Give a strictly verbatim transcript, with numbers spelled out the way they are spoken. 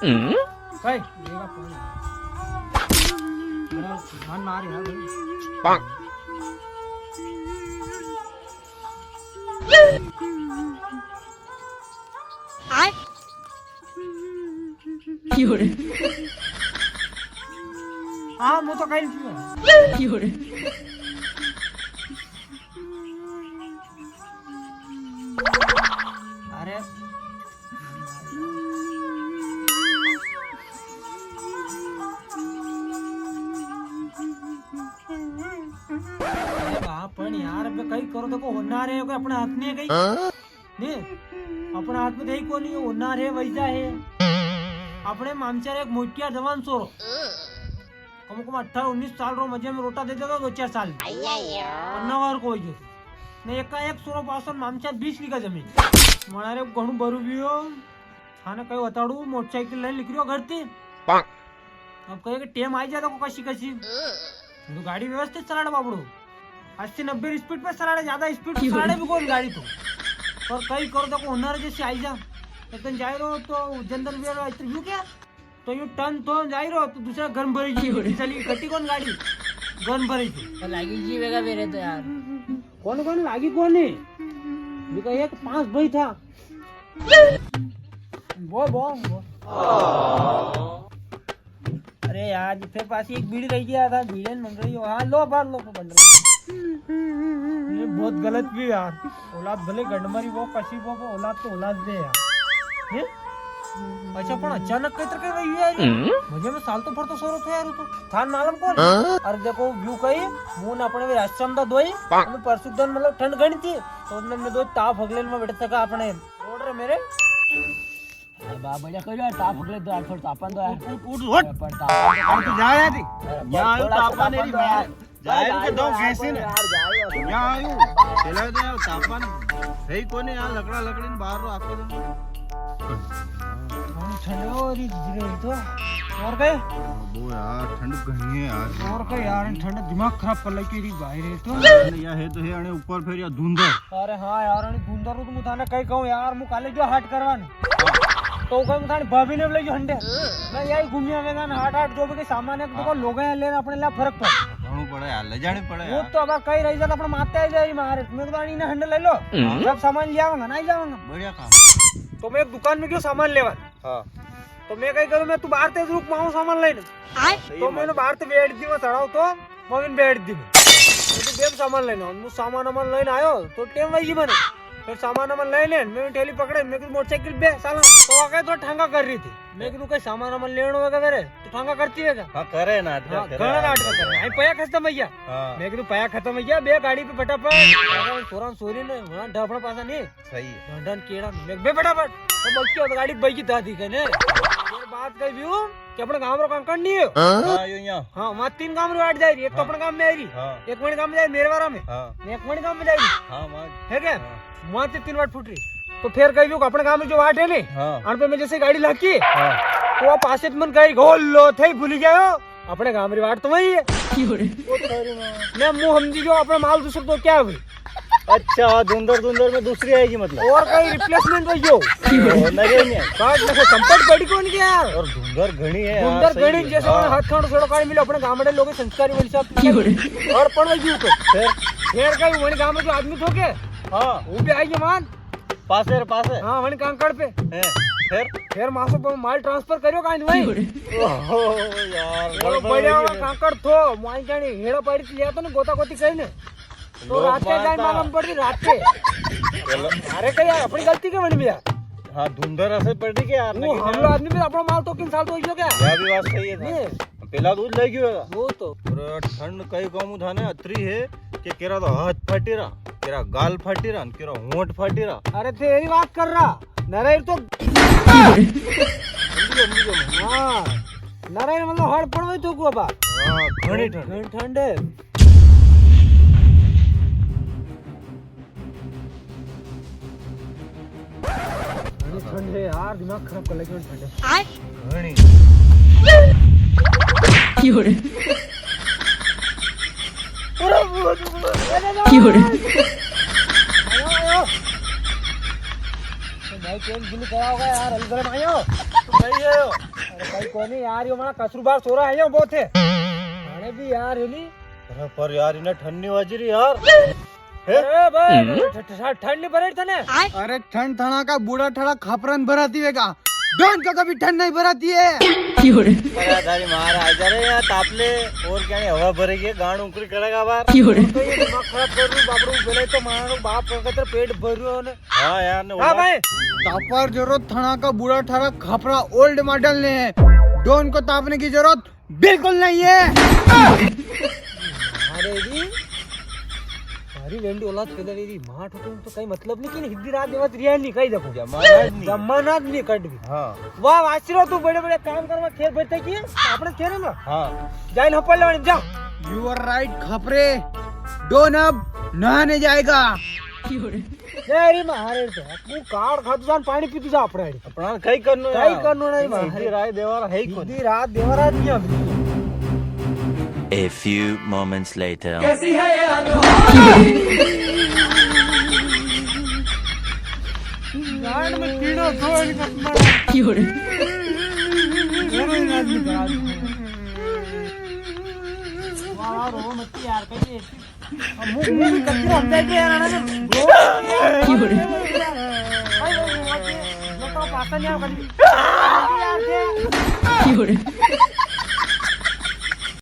भाई, ये का फोन है। मन मार यार भाई। हाँ, मु तो कई नहीं। अरे। अरे बाप, पण यार, अबे कई करो, देखो, होना रे, कोई अपने हाथ में है कई। हाँ? नी, अपने हाथ में तो ही कोनी, होना रे, वैसा है। अपने मामचार एक मोटिया जवान सोरो। कम कम अठारह उन्नीस साल रो, मजे में रोटा दे देगा दो चार साल में। पन्ना वार को हो गयो। ने एका एक सोरो पासन मामचार बीस बीघा जमीन। मारा रे घणू बरू भी हो। थाने कई बताड़ू, मोटरसाइकिल लई निकलियो घर थी। अब कहे कि टेम आई जाता को कशी कशी। तो गाड़ी व्यवस्थित चलाड़े बाबड़ो। अस्सी नब्बे री स्पीड पे चलाड़े, ज्यादा स्पीड पे चलाड़े भी कोनी गाड़ी तो। पर कई करो तो को हुनर जैसे आई जा। एक दिन जाई रो तो उज्जैन दन भी इतने व्यू क्या? तो यूं टन तो जाई रो तो दूसरा गर्म भरी जी। चली कटी कोनी गाड़ी। गर्म भरी जी। तो लागी जी वेगा मेरे तो यार। कोनी कोनी लागी कोनी। बिका एक पांच भाई था। वो, वो, वो। अरे यार, जिथे पासी एक बीड़ी रह गया था, बीड़े ने मंगड़ी हो। हाँ, लो, बार लो, बन रही। ये बहुत गलत भी यार। औलाद भले गंडमरी वो, कशी वो, वो औलाद तो औलाद दे यार। हैं? अच्छा, पण अचानक कई तरह के वही यार। मजे में साल तो भर तो सोरो था यार, वो तो। थान मालूम कोनी? हाँ? अरे देखो, व्यू कई, मुन अपने भी रास्ता में दोई, हमें परसुक दन मतलब ठंड घणी थी, तो उनने में दो ताप हगले में बैठ सका अपने। रोड रे मेरे। अरे बा, बढ़िया करियो यार, ताप हगले दो यार, थोड़ा तापन दो यार। उठ, उठ, उठ, उठ। अरे, पर तापन दो। अरे, तू जा यार। अरे, पर यहाँ आयो थोड़ा तापन सा नहीं तापन री दो यार। यार। जाए के दो यार, गैस ही ना। यार, जाए यार। यहाँ आयो। चला जाओ, तापन सही कोनी यार, लकड़ा लकड़ी ने बाहर रो आको दो। हम ठंड हो रही रे तो। और कहे? वो यार, ठंड घणी है यार। और कहे यार, ठंड दिमाग खराब कर लगी री भाई रे तो। अरे, या है तो है, अने ऊपर फिर या धुंधर। अरे हाँ यार, अने धुंधर रो तो मु थाने कई कहूँ यार, मु काले जो हाट करवाने। तो कई मु थाने भाभी ने बोले जो हंडे। मैं यही घूमी आवेगा ना, हाट हाट जो भी के सामान है, तो हाँ। लोग हैं लेना अपने ला फर्क पड़े। घणो पड़े यार, ले जाने पड़े वो यार। तो अब कई रही जाता, अपने माते आ जाए मारे। मैं तो अणी ने हंडे ले लो। हम्म। सब सामान ले आवांगा, ना ही जावांगा। बढ़िया काम। तो मैं एक दुकान में गयो सामान लेवा। हाँ। तो मैं कई करूँ, मैं तू बाहर ते रुक, मैं आऊँ सामान लेने। आय? सही तो बात मैंने है। बाहर ते बैठ दी, मैं चढ़ाओ तो, मैं भी बैठ दी मैं। मैं तो देव सामान लेने आऊँ, मैं सामान वामान लेने आयो, तो टेम वही मैंने। फिर सामान वामान लेने, मैं ठेली पकड़े, मैं की मोटरसाइकिल बे, साला, तो आके तो ठंगा कर रही थी। मैं की तू कई सामान वामान लेने होगा मेरे, तो ठंगा करती है क्या? हाँ, करे नाटक, हाँ, करे घणा यार। नाटक करे। आई पया खत्म भैया। हाँ। मैं की तू पया खत्म भैया, बे गाड़ी पे फटाफट। सोरा सोरी ने, वहाँ ढापड़ा पासा नहीं। सही है। ढांढा ने केड़ा ने, बे फटाफट। तो बच्ची तो गाड़ी बई की दादी कने। ये बात कही भी हूँ कि अपने गांव रो कांकड़ नहीं है। हाँ, यो यहाँ। हाँ, वहाँ तीन गांव री वाट जाए रही, एक तो हाँ। अपने गांव में आई रही, हाँ। एक वणी गांव में जाए मेरे वाला में, हाँ। एक वणी गांव में जाए रही। हाँ, वहाँ। है क्या? हाँ। वहाँ से तीन वाट फूट रही। तो फिर कही भी हूँ कि अपने गांव में जो वाट है नी, हाँ। अन पे मैं जैसे गाड़ी लाकी, हाँ। तो वहाँ पासे मन कही, "घोल लो, थे ही भूल गया हो।" अपने गांव री वाट तो वही है। क्यों रे? ओ थारी माँ। मैं मुंह समझी जो अपना माल दूसर तो क्या हुई? अच्छा, धुंधर धुंधर में दूसरी आएगी मतलब। और कई replacement हो जो। ओ, लगे नहीं है। काट लगे, संपट पड़ी कौन के यार? और धुंधर घणी है यार, धुंधर सही घणी है। जैसे हाँ। मैंने हाथ खान छोड़ो काल मिले अपने गांव में लोग संस्कारी वाली साहब। क्यों रे? और पड़वा जी तो। फिर? फिर कई वणी गांव में जो आदमी ठोके। हाँ। वो भी आई जमान। पासे रे, पासे। हाँ, वणी कांकड़ पे। हैं, फिर? फिर मासो प-, माल transfer करियो कांई भाई। ओहो, यार, वो गड़बड़ बढ़िया हो गई। कांकड़ थो, माई जानी हेड़ा पाड़ी लिया तो ने गोता गोती करी ने। तो लोग रात के जाए मारता। मालूम पड़ी रात के। चलो। अरे कई यार, अपनी गलती के बनी भैया। हाँ, धुंधर ऐसे पड़ी के यार, वो लेकिन हम यार लोग आदमी भी अपना माल तो किन साल तो हो गया क्या? यह भी बात सही है। नहीं। पेला दूध लई गयो है। वो तो। अरे ठंड कई कहूँ थाने अतरी है कि केरा तो हाथ फाटी रहा, केरा गाल फाटी रहा, केरा होंठ फाटी रहा। अरे थे यही बात कर रहा, नरेर तो। हाँ, नरेर मतलब हड़ पड़ गई तो को बात। हाँ, घणी ठंड। घणी ठंड है। घणी ठंड है यार, दिमाग खराब कर लगी ठंड है। आय। घणी। क्यों रे? क्यों रे? आयो, आयो। भाई, पेंट गिल कराओगा यार, अलगरे में आयो। तो सही है यो। अरे भाई, कोनी यार, यो मारा कसरूबार सोरा है, यो बहुत है। अरे भी यार, हिली। अरे पर यार, इन्हें ठंड नहीं बाजी रही यार। हैं? अरे भाई, ठ-, ठ-, ठ-, ठंड नहीं भराई थने? अरे ठंड थना का बूढ़ा ठड़ा खपरन भराती वेगा। डॉन का कभी ठंड नहीं भराती है। अरे थारी मार आ जा रे यार, तापले। और क्या नहीं, हवा भरेगी, गांड उकरी करेगा बार। तो ये दिमाग खराब कर रही, बापड़ू बोले तो मारो बाप का कतर पेट भर रहे हो ने। हाँ यार, ने हाँ बोला। भाई। तापर जरूरत थना का बूढ़ा ठड़ा खपरा ओल्ड मॉडल ने है। डॉन को तापने की जरूरत बिल्कुल नहीं है। अरे जी, अरे वेंडी औलाद पैदा रे री, मां ठोके तो कई मतलब नहीं कि हिद्दी रात देवत रिया नहीं, कई देखो। जमाना नहीं। जमाना नहीं कट भी। हाँ। वाह, आशीर्वाद तू बड़े बड़े काम करवा, खेर बैठे की, अपने खेरे में। हाँ। जाइन हपल लेवानी, जा। You are right, खपरे। डॉन अब नहाने जाएगा। अरे मारे तो, तू काड़ खा तू जान, पानी पी तू जा अपना। अपना कई करनो कई यार। करनो नहीं मारे। हिद्दी राय देवारा है ही कोनी। हिद्दी रात देवारा नहीं अभी। A few moments later. कैसी है ये आदमी? गांड में कीड़ो दो इनका तुम्हारा। क्यों रे? दोनों ही आदमी खराब है। वाह, रो मत यार, कहीं अब मुंह, मुंह भी कच्ची रह जाएगी यार, ना, ना। क्यों रे? भाई, वो, वो, वो, वो तो पासा नहीं आओ कभी। यार, ये क्यों रे?